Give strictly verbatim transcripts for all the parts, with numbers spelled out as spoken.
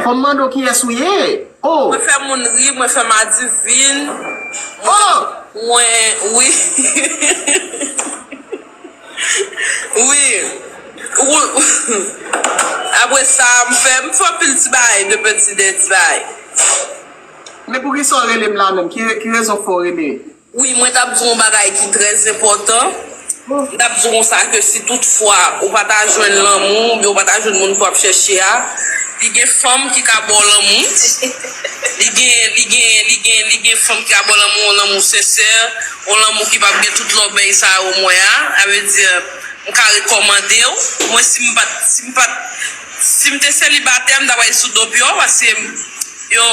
Fò m mande w kiyès ou ye. Oh! Mwen fè moun ri, mwen fè m adivin. Oh! Mwen, wi. Wi. Ou, apre sa, m fè, m fè anpil ti bagay, de peti de ti bagay. Men poukisa w rele m la menm? Ki, ki rezon fè w rele? Wi, mwen t ap di w yon bagay ki trè enpòtan. M t ap di w konsa ke si toutfwa ou pa ta jwenn lanmou, oubyen ou pa ta jwenn moun ke w ap chèche a, li gen fanm ki ka ba w lanmou. Li gen, li gen, li gen, li gen fanm ki ka ba w lanmou, yon lanmou sensè, yon lanmou ki p ap gen tout lòbèy sa yo w wè a. Sa vle di, m ka rekòmande w. Mwen, si m pa t, si m pa t, si m te selibatè, m ta pral sou do pye w, paske, yo,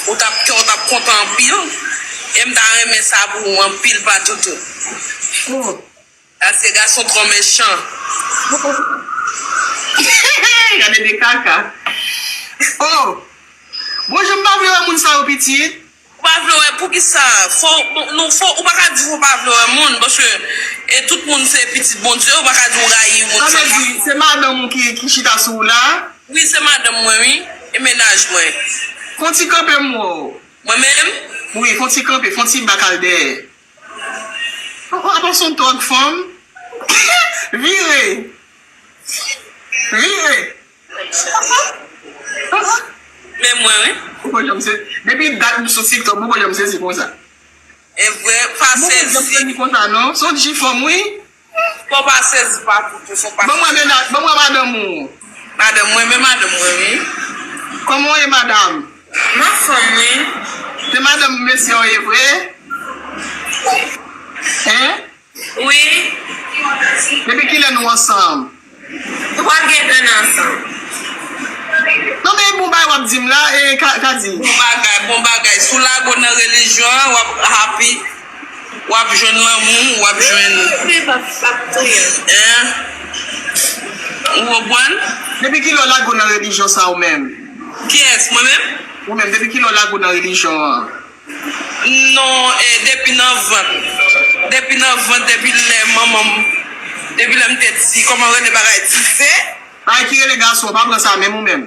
ou t ap, kè w t ap kontan anpil. E m ta renmen sa pou ou anpil pa toutou. Hmm. Paske gason twò mechan. Gade de kaka. Oh! Bon, jan m pa vle wè moun sa yo pitit. Ou pa vle wè, poukisa? Fò, nou, fò, ou pa ka di w pa vle wè moun, paske, e, tout moun se pitit Bondye, ou pa ka di w rayi moun. Sa vle di, se madanm ou ki, ki chita sou ou la? Wi, se madanm mwen, wi. E mennaj mwen. Fon ti kanpe m wè w. Mwen menm? Wi, fon ti kanpe, fon ti bakal dèyè. Oh, oh, apa son tòg fanm? Vire. Vire. Men mwen, wi. Ou pa janm se-, depi dat m sou TikTok, ou pa janm sezi konsa. E vre, pa sezi. Ou pa janm sezi konsa, non. Se yon ti fanm, wi. Fò pa sezi pa toutou, fò pa. Ban mwen mennaj, ban mwen madanm ou. Madanm mwen, men madanm mwen, wi. Kòman w ye, madanm? Ma fanm, wi. Se madanm mesye w ye vre? Hein? Wi. Depi kilè nou ansanm? Nou pral gen en an ansanm. Non, men bon bagay w ap di m la, e, ka, ka di. Bon bagay, bon bagay. Si w lage w nan relijyon an, w ap happy. W ap jwenn lanmou, w ap jwenn. Wi, p ap, p ap touye. Hein? Ou konprann? Depi kilè w lage w nan relijyon sa ou menm? Kiyès, mwen menm? Ou menm, depi kilè w lage w nan relijyon an? Non, e, depi nan vant. Depi nan vant, depi lè manman m, depi lè m te ti, kòman rele bagay, dife? Bagay ki rele gason, pa pran sa menm ou menm.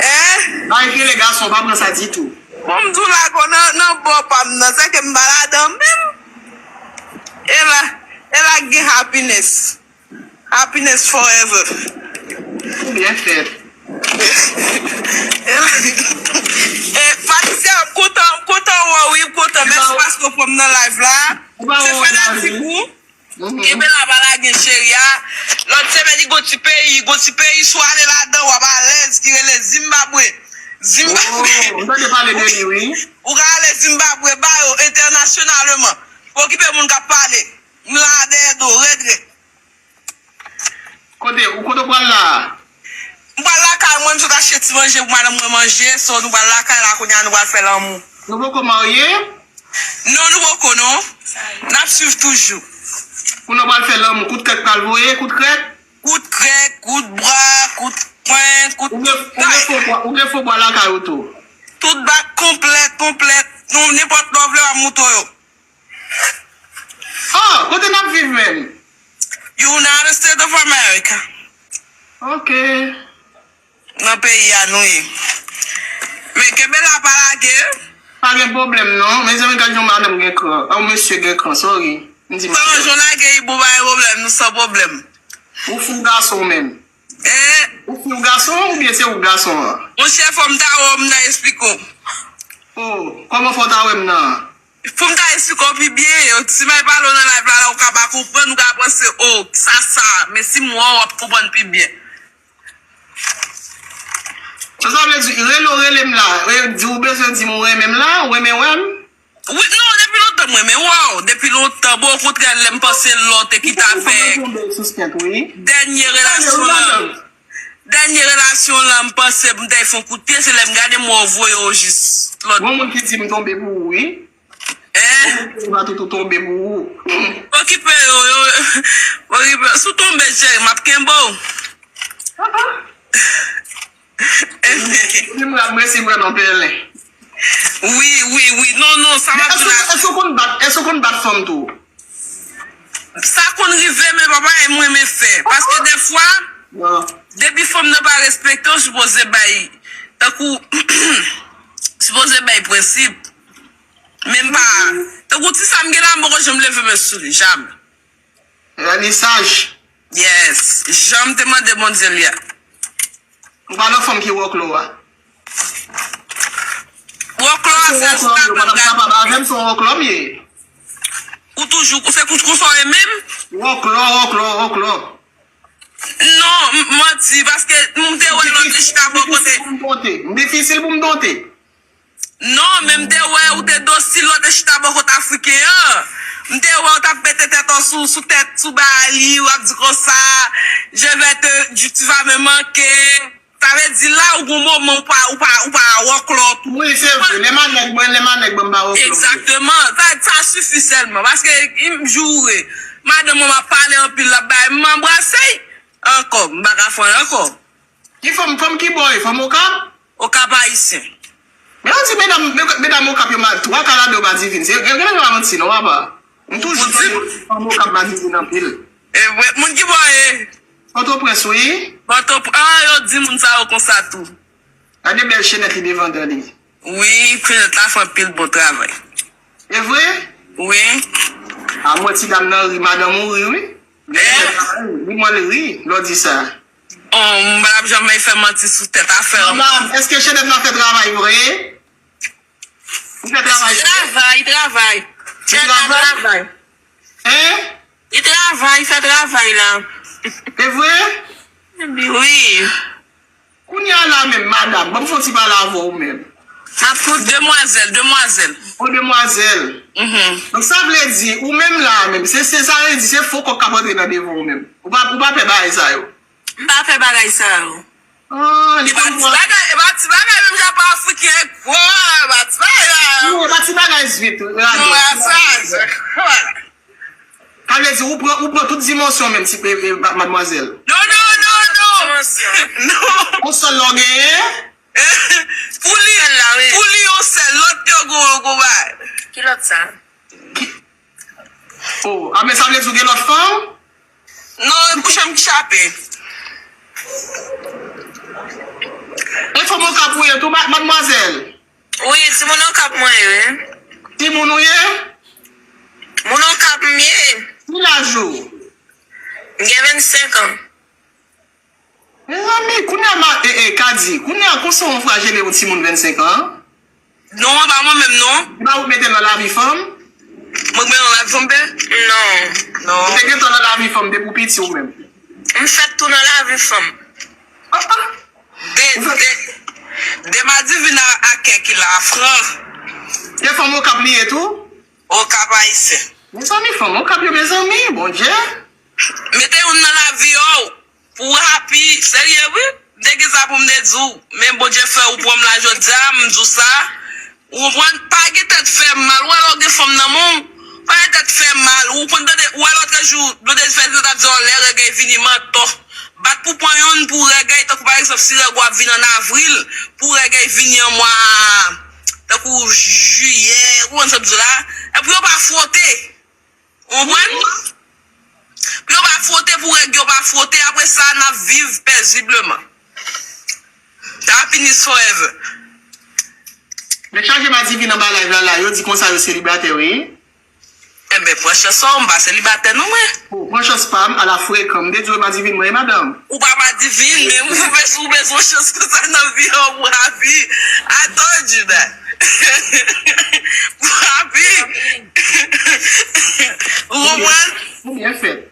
Hein? Bagay ki rele gason, pa pran sa ditou. Bon, m di w lage w nan, nan bò pa m nan, sa ke m pa ladan menm. E la, e la k gen happiness. Happiness forever. Byen fèt. E Patricia, m kontan, m kontan wè w, wi, m kontan. Mèsi paske w pran m nan live la. Se fanatik ou. Kenbe la, pa lage cheri a. Lòt semèn, li gon ti peyi, gon ti peyi, si w ale ladan, w ap alèz, ki rele Zimbabwe. Zimbabwe. Oh, m tande pale de li, wi. Ou ka ale Zimbabwe, ba yo, entènasyonalman. Pa okipe moun k ap pale. M la dèyè do, red, red. Kote, ou kote w pral la? M pral lakay mwen, m sot achte ti manje pou madanm mwen manje, so nou pral lakay la kounye a, nou pral fè lanmou. Nou poko marye? Non, nou poko, non. N ap swiv toujou. Kounye a w pral fè lanmou, kout krèk pral voye, kout krèk? Kout krèk, kout bra, kout pwen, kout... Ou gen, ou gen fo bwa, ou gen fo bwa lakay ou tou? Tout bak konplèt, konplèt. Non, nenpòt lè w vle, w ap moute yo. Ah, kote n ap viv menm? United States of America. Ok. Nan peyi a nou ye. Men kenbe la, pa lage. Pa gen pwoblèm non. Mezanmi, gad yon madanm gen kran. Yon mesye gen kran, sorry. M di madanm. Jan w lage Ibou, pa gen pwoblèm, nou san pwoblèm. Ou fi w gason menm? Eh? Ou fi w gason oubyen se ou k gason an? Monchè, fò m ta wè w, m ta esplike w. Oh, kòman fò w ta wè m nan? Pou m ta esplike w pi byen, yon ti may pale w nan live la, la ou ka pa konprann, ou ka panse, oh, sa, sa. Men si m wè w, w ap konprann pi byen. Sa, sa vle di, rele w rele m la, e di ou bezwen di m ou renmen m la, ou renmen wè m? Wi, non, depi lontan m renmen wè w, depi lontan, bon, okontrè, lè m panse lè w te kite avèk dènye relasyon lan. Dènye relasyon lan, m panse m te fè yon kout pye, se lè m gade m wè w voye yo jis lòt. Gon moun ki di m tonbe pou ou, wi. Hein? Gon moun ki di m pa toutou tonbe pou ou. Okipe yo, yo, okipe yo. Si w tonbe, cheri, m ap kenbe w. Li m rap mwen si mwen nan pèlen. Wi, wi, wi. Non, non, sa m ap di la. Èske w konn bat, èske w konn bat fanm tou? Sa konn rive, men papa, e mwen, men fè. Paske dèfwa, depi fanm nan pa respekte w, sipoze bay tankou, sipoze bay prensip. Men m pa, tankou ti sa m gen la, m poko janm leve men sou li, jamè. Rani saj. Yes, jan m te mande Bondye li a. Ou pa nan fanm ki wòklò a. Wòklò a, se sa m kapab avè m, se yon wòklò m ye. Ou toujou, se kou, kou sa w ye menm? Wòklò, wòklò, wòklò. Non, m, manti, paske m te wè lòt te chita bò kote. M difisil pou m donte. Non, men m te wè ou te dosil lè w te chita bò kote Afriken an. M te wè w t ap mete tèt w sou, sou tèt, sou bagay li, w ap di konsa, je vais te, tu, tu vas me manquer. Sa vle di la, ou gon moman ou pa, ou pa, ou pa wòklò tou. Wi, se vre. Lè m a nèg mwen, lè m a nèg mwen, m pa wòklò. Egzakteman. Sa, sa sifi sèlman. Paske, m joure. Madanm mwen, m ap pale anpil, l ap bay, m anbrase l. Ankò, m pa ka fè l ankò. Ki fanm, fanm ki bò e? Fanm Okap? Okap Ayisyen. Men yo di medam, medam Okap yo ma-, twa ka ladan yo madivin. Se, yo genlè pa manti non, papa. M toujou tande fanm Okap madivin anpil. E vre, moun ki bò e? Pòtoprens, wi. Pòtopr-, ah, yo di moun sa yo konsa tou. Gade bèl chenèt li devan dan li. Wi, chenèt la fè anpil bon travay. E vre? Wi. A mwen ti dam nan ri, madanm ou ri, wi. Li mwen li ri, lè w di sa. Oh, m pa t ap janm fè manti sou tèt afè. Manman, èske chenèt la fè travay vre? Li fè travay vre? Travay, travay. Li travay? Travay. Hein? Li travay, fè travay la. E vre? Wi. Kounye a la menm, madanm, ban m fè yon ti pale avè w menm. Ap koute demwazèl, demwazèl. O demwazèl. Mhm. Donk sa vle di, ou menm la menm, se, se sa vle di, se fo kòk k ap antre nan devan w menm. Ou pa, ou pa pè bagay sa yo. M pa pè bagay sa yo. Ah, li konn pran. E pa ti bagay, e pa ti bagay, menm jan pa Afriken gwo, e pa ti bagay la. Non, e pa ti bagay zwit, rado. Non, sa, sa. Sa vle di, ou pran, ou pran tout dimansyon menm, ti, e, e, ma-, madmwazèl. Non, non, non, non. Dimansyon. Non. Yon sèl lè w genyen? Pou li, sèl la, wi. Pou li, yon sèl. Lòt yo gwo, gwo bagay. Ki lòt sa? Ki, oh, a, men sa vle di w gen lòt fanm? Non, e pou chanm ki chape. E fanm Okap ou ye tou, ma-, madmwazèl? Wi, timoun Okap mwen ye, wi. Timoun ou ye? Moun Okap m ye. Ki laj ou? M gen vennsenk an. Mezanmi, kounye a ma-, e, e, Kadi, kounye a konsa w ankouraje yon timoun vennsenk an? Non, e pa mwen menm, non. E pa ou k mete l nan lavi fanm? Mwen k mete l nan lavi fanm, pe? Non. Non. Ou te gentan nan lavi fanm depi w piti ou menm? M fèt tou nan lavi fanm. Ah, ah. De, de, de madivin a, a kè ki la, fran. Se fanm Okap li ye tou? Okap ayisyen. Mezanmi, fanm Okap yo, mezanmi, Bondye. Mete youn nan lavi w pou w happy, serye, wi. M te gen sa pou m te di w, men Bondye fè ou pran m la jodi a, m di w sa. Ou konprann? Pa gen tèt fè mal. Ou wè lè w gen fanm nan men w, pa gen tèt fè mal. Ou konn tande, ou wè lòtrejou, Blondedy fè tèt ap di w lè règ vini, mantò. Bat pou pran youn pou règ, tankou pa egzanp, si règ ou ap vin an avril, pou règ vini an mwa, tankou jiyè, ou konn sa m di w la, epi yo pa fwote. Ou konprann? Pou yo pa fwote, pou règ yo pa fwote, apre sa, n ap viv pezibleman. Happiness forever. Nèg chaje madivin anba live la, la, yo di konsa yo selibatè, wi. Enben, pran chans ou, m pa selibatè non, mwen. Oh, pran chans pa m, ala frekan. M te di w e madivin mwen ye, madanm. Ou pa madivin, men ou bezwen, ou bezwen chans konsa nan vi an, ou happy. I told you that. Ou happy. Ou konprann? Ou byen fèt.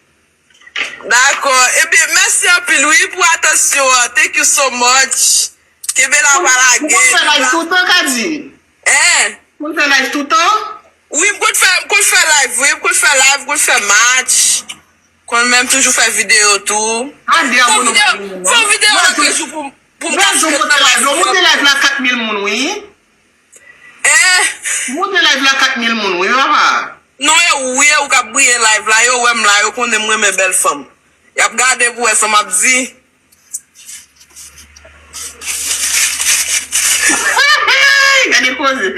Dakò. Ebyen, mèsi anpil, wi, pou atansyon an. Thank you so much. Kenbe la, pa lage. Ou konn fè live toutan, Kadi? Hein? Ou konn fè live toutan? Wi, m konn fè, m konn fè live, wi, m konn fè live, m konn fè match. Konn menm toujou fè videyo tou. Fè yon videyo, fè yon videyo lòt jou pou, pou m ka fè live. Monte live la kat mil moun, wi. Eh! Monte live la kat mil moun, wi, papa. Non, e ou, e ou k ap briye live la, yo wè m la, yo konnen m renmen bèl fanm. Y ap gade pou wè sa m ap di. Gade koze.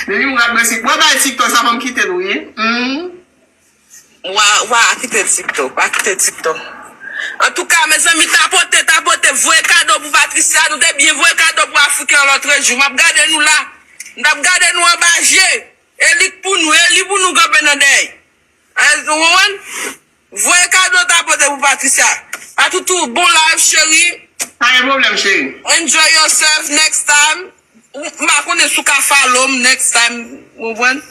Depi m ap mèsi. Mwen bay TikTok, sa fò m kite l, wi. Hmm. Wa, wa kite TikTok, wa kite TikTok. Antouka, mezanmi, tapote, tapote, voye kado pou Patricia. Nou te byen voye kado pou Afriken lòt jou. M ap gade nou la. M t ap gade nou anba je. E li k pou nou, e li pou nou kanpe nan dèyè. Ou konprann? Voye kado tapote pou Patricia. Patoutou, bon live, cheri. Pa gen pwoblèm, cheri. Enjoy yourself next time. Ou- M pa konnen si w ka follow m next time. Ou konprann?